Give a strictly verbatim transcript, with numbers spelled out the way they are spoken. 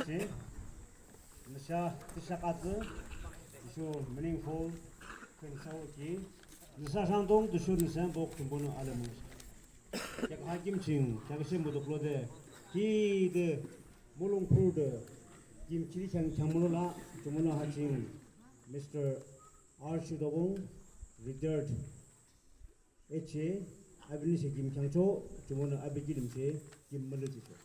Nüsa tüsho atsü, tüsho meaningful khün thsüki, nüsa rhangdung tüsho nüsa bok Thrünpuhnü alala mung. Kheakü ha kim ching kheaküshe mutuklode, ki de mulong purde kim chiri kheang kheamülo lah. Jumonü ha ching Mister R Shidobung, retired H A, apinü she kim kheangcho. Jumonü api kilimshe kim müla jihchoh.